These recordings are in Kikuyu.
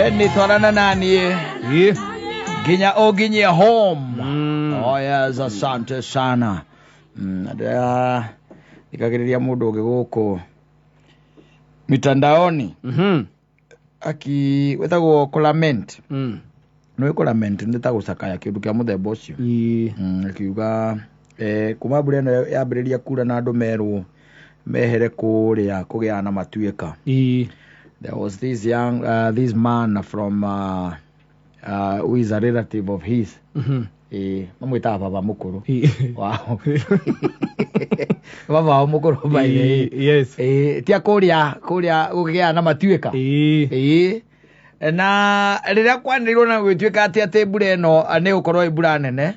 Eni twarana naniĩ nginya ũnginyie home. Oh yes, asante sana. Ndĩrathikagĩrĩria mũndũ ũngĩ gũkũ mitandaoni aki wĩtagwo kũlament. Nĩ kũlament nĩ ta gũcakaya kĩndũ kĩa mũthemba ũcio. Akiuga kuma mbura ĩno yambĩrĩria kura na andũ merwo mehere kũrĩa kũgĩaga na matuĩka. There was this young this man from who is a relative of his. Mamwĩtaga baba mũkũrũ. Wow. Baba wao mũkũrũ by the way. Tia kũrĩa kũrĩa gũkĩgĩaga na matuĩka. Na rĩrĩa kwanĩrĩirwo na gũgĩtuĩka atĩ atĩ mbura ĩno nĩ gũkorwo ĩ mbura nene.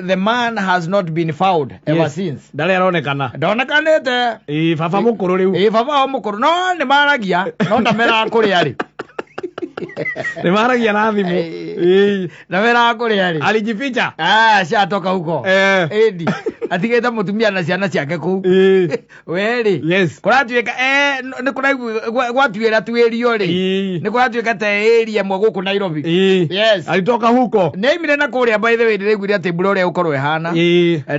The man has not been found ever since. Ndarĩ aronekana. Ndonekanĩte. Baba mũkũrũ rĩu. Baba wao mũkũrũ no nĩ maragia no ndameraga kũrĩa arĩ. Nĩ maragia na thimũ. Ndameraga kũrĩa arĩ. Alijificha. Ah, ashatoka huko. Ĩndi atigĩte mũtumia na ciana ciake kũu. Werĩ. Kũratuĩka nĩ kũraigua gwatuĩra tuĩrio rĩ. Nĩ kũratuĩka ta area ĩmwe gũkũ Nairobi. Yes. Alitoka huko. Nĩ aimire na kũrĩa by the way ndĩraiguire atĩ mbura ũrĩa ĩgũkorwo ĩhana.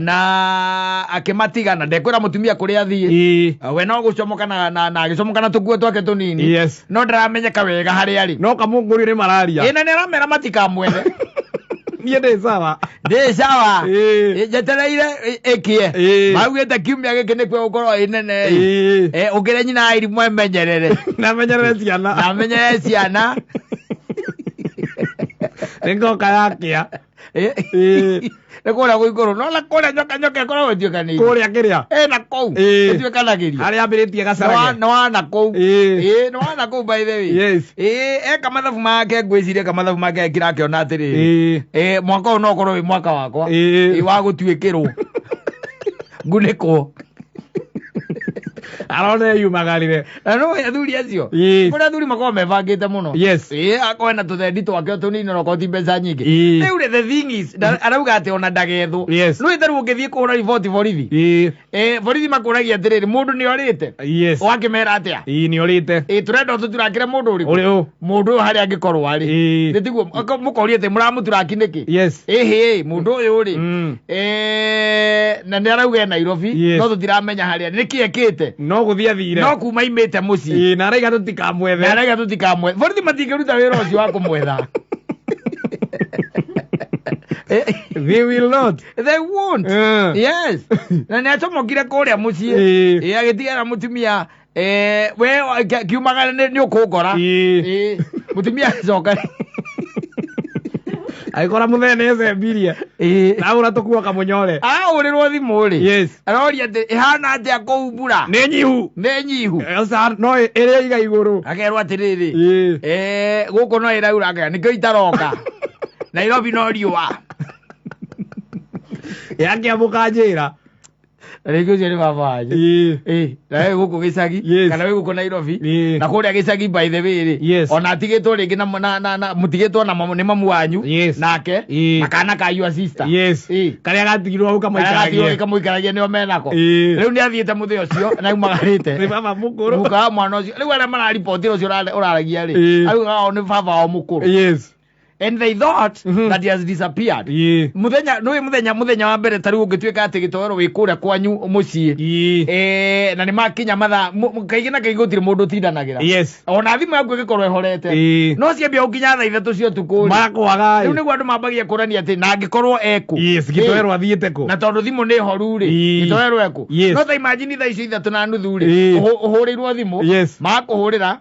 Na akĩmatiga na ndekwĩra mũtumia kũrĩa athiĩ. We no gũcomoka na agĩcomoka na tũkuo twake tũnini. No ndaramenyeka wega harĩa arĩ. No kamũngũrio nĩ mararia. Ĩ na nĩ aramera matikamwethe. Niĩ ndĩ sawa. Ndĩ sawa. Njetereire ĩkie. Maugĩte kiumia gĩkĩ nĩkuo gũkorwo ĩ nene. Ũngĩre nyina wa irimũ emenyerere. Na amenyerere ciana. Na amenyerere ciana. Nĩ ngoka yakĩa. Nĩ kũrĩa gũikũrũ. No na kũrĩa nyoka nyoka ĩkoragwo ĩtuĩkanĩirie. Kũrĩa kĩrĩa? Na kũu. Ĩtuĩkanagĩria. Harĩa ambĩrĩtie gacarage. Nĩ wana kũu. Nĩ wana kũu by the way. Eka mathabu make ngwĩciria eka mathabu make ekira akĩona atĩrĩrĩ. Mwaka ũyũ no ũkorwo wĩ mwaka wakwa. Wa gũtuĩkĩrwo. Ngunĩkwo. Arona eyumagarire. Na no athuri acio. Kũrĩa athuri makoragwo mebangĩte mũno. Akorwo ena tũthendi twake tũnini ona okorwo ti mbeca nyingĩ. Rĩu rĩ, the thing is, arauga atĩ ona ndagethwo. No ĩtarĩ ũngĩthiĩ kũhũra riboti borithi. Borithi makũragia atĩrĩrĩ, mũndũ nĩ orĩte. Ũgakĩmera atĩa? Nĩ orĩte. Tũrenda ũtũturakĩre mũndũ ũrĩkũ? Ũrĩ ũ? Mũndũ ũyũ harĩa angĩkorwo arĩ. Nĩ tiguo, mũkoria atĩ mũramũturaki nĩkĩ? Ĩhĩ, mũndũ ũyũ rĩ. Na nĩ arauga e Nairobi, no tũtiramenya harĩa. Nĩkĩ ekĩte? No gũthiĩ athire. No kuma imĩte mũciĩ. Na araiga tũtikamwethe. Na araiga tũtikamwethe. Borithi matingĩruta wĩra ũcio wa kũmwetha. They will not. They won't. Yes. Na nĩ acomokire kũrĩa mũciĩ. Agĩtigana mũtumia. We kiumaga nĩ ũkũngora. Mũtumia agĩcoka. Agĩkora mũthee nĩ ecembirie. Ahũra tũkuo kamũnyore. Ahũrĩrwo thimũ rĩ. Aroria atĩ ĩhana atĩa kũu mbura? Nĩ nyihu. Nĩ nyihu. No ĩrĩa iga igũrũ. Akerwo atĩrĩrĩ. Gũkũ no ĩraura akauga nĩkĩo itaroka. Nairobi no riũa. Yakĩamũka njĩra. Na rĩngĩ ũcio nĩ baba wanyu. Na wĩ gũkũ gĩcagi, kana wĩ gũkũ Nairobi, na kũrĩa gĩcagi by the way rĩ, ona atigĩtwo rĩngĩ na mũtigĩtwo na nĩ mamu wanyu, nake, na kana ka your sister. Karĩa gatigirwo hau Karĩa gatigirwo kamũikaragie. kamũikaragie nĩo menako. Rĩu nĩ athiĩte mũthĩ ũcio, na aumagarĩte. Nĩ baba mũkũrũ. Guka wa mwana ũcio. Rĩu arĩa mararibotire ũcio ũraragia rĩ, arauga o nĩ baba wao mũkũrũ. And they thought that he has disappeared. Mũthenya, nĩũĩ mũthenya, mũthenya wa mbere ta rĩu ũngĩtuĩka atĩ gĩtoero wĩ kũrĩa kwanyu mũciĩ. Na nĩ makinya mathaa, kaingĩ na kaingĩ gũtirĩ mũndũ ũtindanagĩra. Ona thimũ yaku ĩgĩkorwo ĩhorete. No ciambia gũkinya thaa ithatũ cia ũtukũ rĩ. Makwaga ĩ. Rĩu nĩguo andũ mambagia kũrania atĩ na angĩkorwo ekũ. Gĩtoero athiĩte kũ? Na tondũ thimũ nĩ horu rĩ, gĩtoero ekũ? No ta imagine thaa icio ithatũ na nuthu rĩ, ũhũrĩirwo thimũ, makũhũrĩra,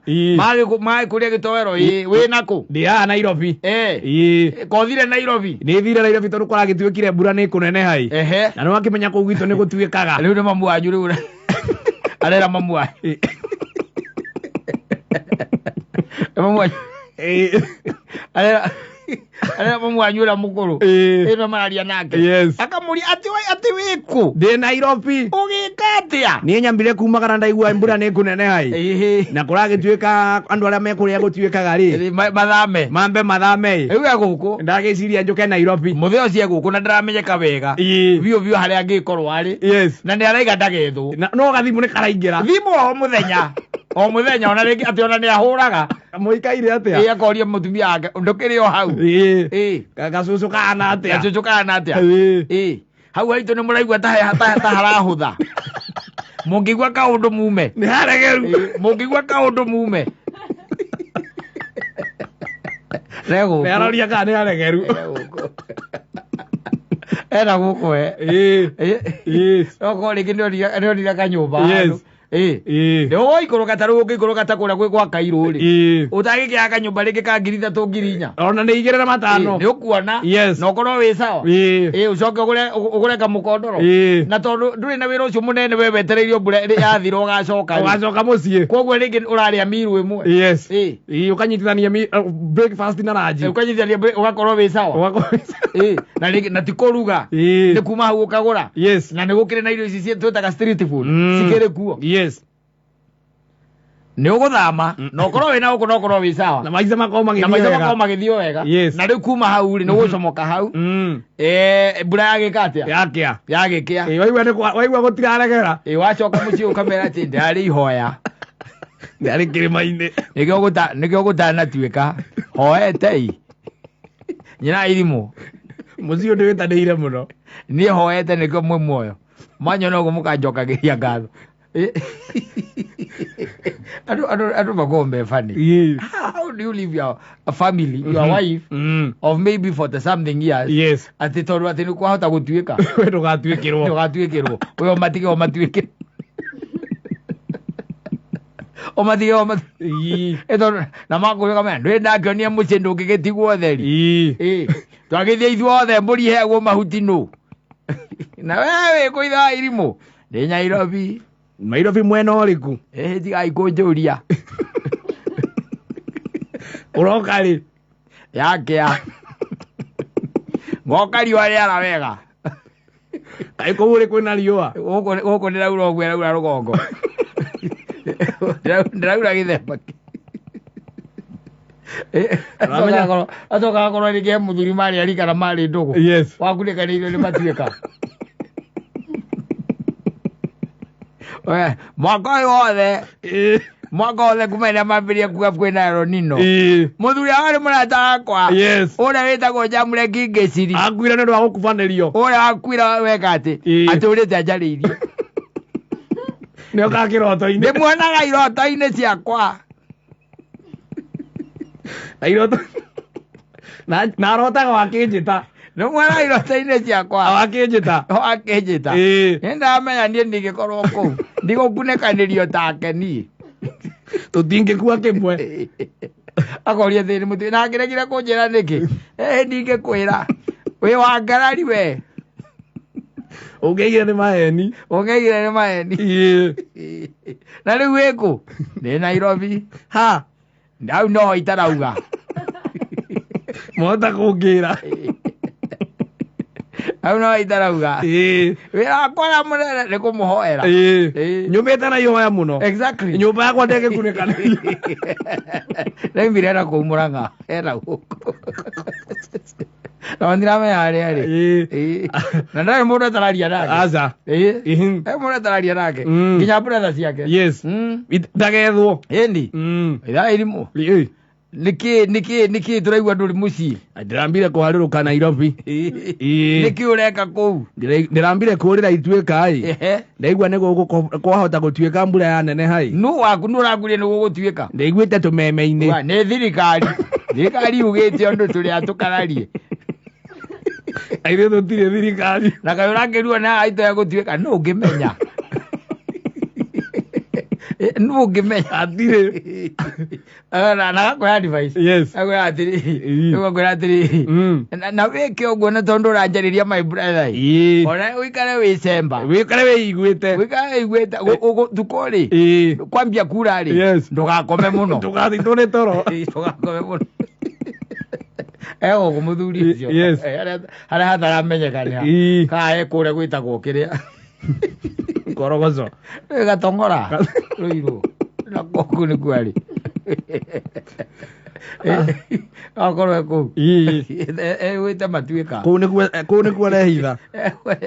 magĩkũria gĩtoero, wĩ nakũ? Ndĩ haha Nairobi. Kothire Nairobi? Nĩ thire Nairobi tondũ kũragĩtuĩkire mbura nĩ kũneneha ĩ. Na nĩ wakĩmenya kũu gwitũ nĩ gũtuĩkaga. Rĩu nĩ mamu wanyu rĩu. Arera mamu wanyu. Nĩ mamu wanyu. Arera mamu wanyu ũrĩa mũkũrũ. Ĩno mararia nake. Akamũria atĩ atĩ wĩkũ? Ndĩ Nairobi. Ũgĩka atĩa? Niĩ nyambire kumagara ndaigua mbura nĩ kũneneha ĩ. Na kũragĩtuĩka andũ arĩa me kũrĩa gũtuĩkaga rĩ. Mathame. Mambe mathame ĩ. Rĩu e gũkũ. Ndagĩciria njũke Nairobi. Mũthee ũcio e gũkũ na ndaramenyeka wega. Biũ biũ harĩa angĩkorwo arĩ. Na nĩ araiga ndagethwo. Na, no gathimũ nĩ karaingĩra. Thimũ o mũthenya. O mũthenya ona rĩngĩ atĩ ona nĩ ahũraga. Mũikaire atĩa? Ĩĩ akoria mũtumia wake ndũkĩrĩ o hau. Ĩĩ. Ĩĩ. Gacũcũ kahana atĩa? Gacũcũ kahana atĩa? Ĩĩ. Ĩĩ. Hau haitũ nĩ mũraigua ta harahũtha. Mũngĩigua kaũndũ mume. Nĩ haregeru. Ĩĩ, mũngĩigua kaũndũ mume. Nĩ Nĩ aroria kana nĩ haregeru. Ena gũkũ we. Ĩĩ. Ĩĩ. Okorwo rĩngĩ nĩ onire kanyũmba Yes. handũ. Ĩĩ. Ĩĩ. Nĩ ũgũikũrũka ta rĩu ũngĩikũrũka ta kũrĩa gwĩ gwa Kairũ rĩ. Ĩĩ. Ũtagĩkĩaga kanyũmba rĩngĩ ka 3,000 4,000. Ona nĩ 2 na 5. Nĩ ũkuona. Yes. Na ũkorwo wĩ sawa. Ĩĩ. Ĩĩ ũcoke ũgũre kamũkondoro. Ĩĩ. Na tondũ ndũrĩ na wĩra ũcio mũnene we wetereirio mbura yathira ũgacoka rĩ. Ũgacoka mũciĩ. Koguo rĩngĩ ũrarĩa miru ĩmwe. Yes. Ĩĩ. Ĩĩ ũkanyitithania breakfast na lunch. Ũkanyitithania ũgakorwo wĩ sawa. Ũgakorwo Ĩĩ. Na rĩngĩ na ti kũruga. Ĩĩ. Nĩ kuma hau ũkagũra. Yes. Na nĩ gũkĩrĩ na irio ici twĩtaga street food. Mm. Cikĩrĩ kuo. Yes. Nĩ ũgũthama na ũkorwo wĩna gũkũ na ũkorwo wĩ sawa. Na maica makorwo Na magĩthiĩ maica wega. makorwo magĩthiĩ wega. Yes. Na rĩu kuma hau rĩ nĩ ũgũcomoka hau. Mbura yagĩka atĩa? Yakĩa. Yagĩkĩa. Ĩĩ waigua nĩ waigua gũtiraregera. Ĩĩ wacoka mũciĩ ũkamera atĩ ndarĩ ihoya. Ndarĩ kĩrĩma-inĩ. Nĩkĩo gũtanatuĩka. Hoete. Nyina irimũ. Mũciĩ ũyũ ndĩwĩtanĩire mũno. Niĩ hoete nĩkĩo mwĩ muoyo. Mwanyona ũguo mũkanjokagĩria ngatho. Andũ makoragwo me funny. Ĩĩ. How do you leave your family, your wife of maybe 40 something years? Yes. Atĩ tondũ atĩ nĩ kwahota gũtuĩka. We ndũgatuĩkĩrwo. Ndũgatuĩkĩrwo. We ũmatige ũmatuĩke. Ũmatige ũmatuĩke. Ĩĩ. Ĩ tondũ na makũrĩ kamera ndũrĩ ndakĩonia mũciĩ ndũngĩgĩtigwo ũtheri. Ĩĩ. Ĩĩ. Twagĩthiĩ ithuothe mbũri iheagwo mahuti nũ. Na we wĩ kũ ithaa irimũ? Ndĩ Nairobi. Nairobi mwena ũrĩkũ? Ĩĩ tigai kũnjũria. Ũroka rĩ? Yakĩa. Ngoka riũa rĩara wega. Kaĩ kũu ũrĩ kwĩna riũa? Gũkũ ndĩraura ũguo ĩraura rũgongo. Ndĩraura gĩthemba. Acoka akorwo rĩngĩ he mũthuri marĩ arika na marĩ ndũgũ. Yes. Wakunĩkanĩirio nĩ matuĩka. Mwaka ũyũ wothe. Ĩĩ. Mwaka wothe kuma rĩrĩa mambĩrĩria kuga kwĩna El Nino. Ĩĩ. Mũthuri warĩ mũrata wakwa. Yes. Ũrĩa wĩtagwo Jamũreki Ngĩciri. Akuire nĩ ũndũ wa gũkubanĩrio. Ũrĩa wakuire weka atĩ. Ĩĩ. Atũrĩte anjarĩirie. Nĩ okaga kĩroto-inĩ. Ndĩmuonaga iroto-inĩ ciakwa. Na iroto. Na arotaga wakĩnjĩta. Ndĩmuonaga iroto-inĩ ciakwa. Wakĩnjĩta. Wakĩnjĩta. Ĩĩ. Nĩ ndamenya niĩ ndingĩkorwo kũu. Ndigũkunĩkanĩrio take niĩ. Tũtingĩkua kĩmwe. Akoria thĩni mũtĩ na akĩregire kũnjĩra nĩkĩ. Ĩĩ ndingĩkwĩra. Wĩ wa ngarari we. Ũngĩaigire nĩ maheni. Ũngĩaigire nĩ maheni. Ĩĩ. Na rĩu wĩ kũ? Ndĩ Nairobi. Ha. Hau noho itarauga. Mwahota kũngĩra. Hau noho itarauga. Ĩĩ. Wĩra wakwa ũrĩa mũnene nĩ kũmũhoera. Ĩĩ. Ĩĩ. Nyũmĩte na ihoya mũno. Exactly. Nyũmba yakwa ndĩngĩkunĩkanĩrio. Ndaimire ena kũu Mũrang'a. Ena gũkũ. Na matiramenya harĩa arĩ. Ĩĩ. Ĩĩ. Na ndarĩ mũndũ atararia nake. Aca. Ĩĩ. Ĩhĩ. He mũndũ atararia nake. Mm. Nginya brother ciake. Yes. Ndagethwo. Ĩni. Ithaa irimũ. Ĩĩ. Nĩkĩ tũraigua ndũrĩ mũciĩ? Ndĩrambire kũharũrũka Nairobi. Ĩĩ. Nĩkĩ ũreka kũu? Ndĩrambire kũrĩra ituĩka ĩ. Ehe. Ndaigua nĩ gũkũ kwahota gũtuĩka mbura ya neneha ĩ. Nũ waku nũ ũrakuire nĩ gũgũtuĩka? Ndaiguĩte tũmeme-inĩ. Wa, nĩ thirikari. Thirikari yugĩte ũndũ tũrĩa tũkararie. Aithuĩ tũtirĩ thirikari. Na kaĩ ũrakĩrua na aitũ ya gũtuĩka nũ ũngĩmenya? Nũ ũngĩmenya? Hatirĩ. Na agakwĩra advice. Yes. Akwĩra atĩrĩ, Ĩĩ. rĩu akwĩra atĩrĩ, na wĩke ũguo na tondũ ũranjarĩria my brother ĩ. Ĩĩ. Ona ũikare wĩcemba. Wĩkare wĩiguĩte. Ũikare wĩiguĩte tukũ rĩ. Ĩĩ. Kwambia kura rĩ. Yes. Ndũgakome mũno. Ndũgathitwo nĩ toro. Ndũgakome mũno. Egũkũ mũthuri ũcio. Yes. Harĩa hataramenyeka nĩ ha. Ĩĩ. Kana e kũrĩa gwĩtagwo kĩrĩa. Korogoco. Gatong'ora. Rũirũ. Na kũu nĩkuo arĩ. Akorwo e kũu. Ewĩte matuĩka. Kũu nĩkuo, kũu nĩkuo arehitha.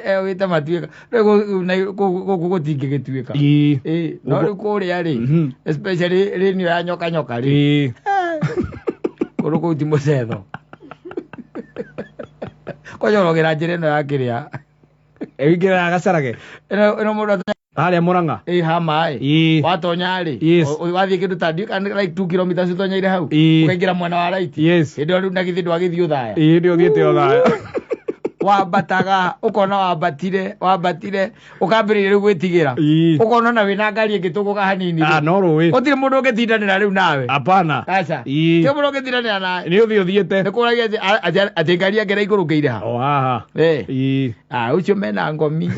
Ewĩte matuĩka. Rĩu gũkũ gũtingĩgĩtuĩka. Ĩĩ, no rĩu kũrĩa rĩ, especially rĩni ya nyoka nyoka rĩ, kũndũ kũu ti mũcetho. Kũnyorogera njĩra ĩno ya kĩrĩa. Ĩingĩra gacarage. Ĩno ĩno mũndũ atonya Harĩa Mũrang'a. Ĩ ha maĩ. Watonya rĩ, wathiĩ kĩndũ ta ndiũĩ kana like 2 kilometers ũtonyeire hau. Ũkaingĩra mwena wa right. Hĩndĩ ĩyo rĩu na githĩ ndwagĩthiĩ ũthaya. Ĩĩ, ndio ũthiĩte ũthaya. Wambataga ũkona wambatire wambatire ũkambĩrĩria rĩu gwĩtigĩra. Ũkona ona wĩna ngari ĩngĩtũgũka hanini Ah, rĩ. no rũĩ. Gũtirĩ mũndũ ũngĩtindanĩra rĩu nawe. Hapana. Aca. Ti mũndũ ũngĩtindanĩra nawe. Nĩ ũthiĩ ũthiĩte. Nĩ kũragia atĩ ngari yake ĩraikũrũkĩire ha. O haha. Ah, ũcio mena ngomi.